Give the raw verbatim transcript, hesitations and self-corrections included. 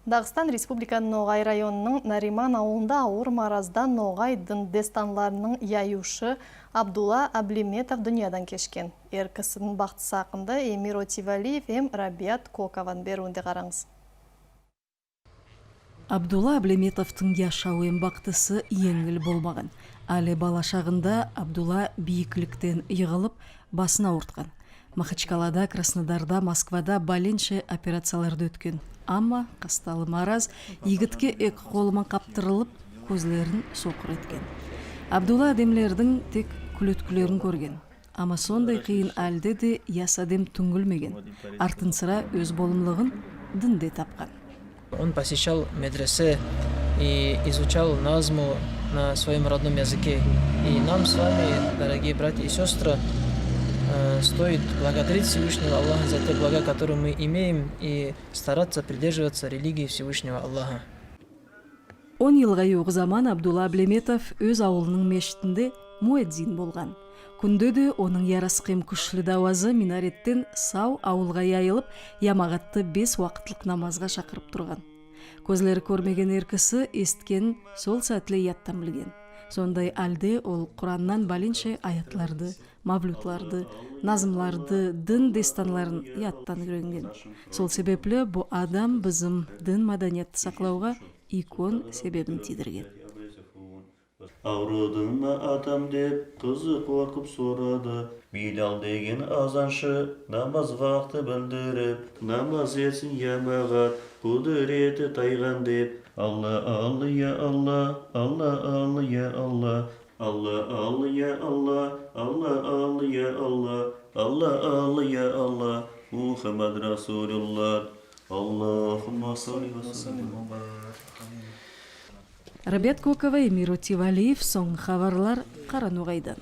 Дагыстан Республикасынынъ Ногай районынынъ Нариман авылында авыр мараздан ногай дин дестанларынынъ яювшы Абдулла Аблеметов дуныядан кешкен. Эр кисидинъ бактысы акында Эмир Отевалиев эм Рабият Коковадынъ беруьвинде каранъыз. Абдулла Аблеметовтынъ яшав эм бактысы енъил болмаган. Аьли бала шагында Абдулла бийикликтен йыгылып, басын авырткан. Махачкалада, Краснодарда, Москвада баьленше операцияларды оьткен. Ама касталы мараз йигитке эки колы ман каптырылып, коьзлерин сокыр эткен. Абдулла аьдемлердинъ тек куьлеткилерин коьрген. Ама сондай кыйын аьлде де яс аьдем туьнъилмеген. Артын сыра оьз болымлыгын динде тапкан. Он посещал медресе и изучал назму на своём родном языке. И нам с вами, дорогие братья и сестры, э, стоит благодарить Всевышнего Аллаха за те блага, которые мы имеем, и стараться придерживаться религии Всевышнего Аллаха. Он йылга ювык заман Абдулла Аблеметов оьз авылынынъ мешитинде муэддин болган. Куьнде де онынъ ярасык эм куьшли давазы минареттен сав авылга яйылып, ямагатты бес вакытлык намазга шакырып турган. Коьзлери коьрмеген эр киси эситкенин сол саьатлей яттан билген. Сондай аьлде ол Кураннан баьленше аятларды, мавлютларды, назмларды, дин дестанларын яттан уьйренген. Сол себепли бу аьдем бизим дин маданиятты саклавга уьйкен себебин тийдирген. Авырыдынъма, атам, деп кызы коркып сорады. Билал деген азаншы намаз вакты билдирип, намаз этсин ямагат, кудырети тайган деп. Алла, Алла, я Алла, Алла, Алла, я Алла, Алла, Алла, я Алла, Алла, Алла, я Алла, Алла, Алла, я Алла, Мухаммад Расулулла. Аллахумма салли ва саллим ва барик алейхи. Рабият Кокова, Эмир Отевалиев, сонъгы хабарлар Караногайдан.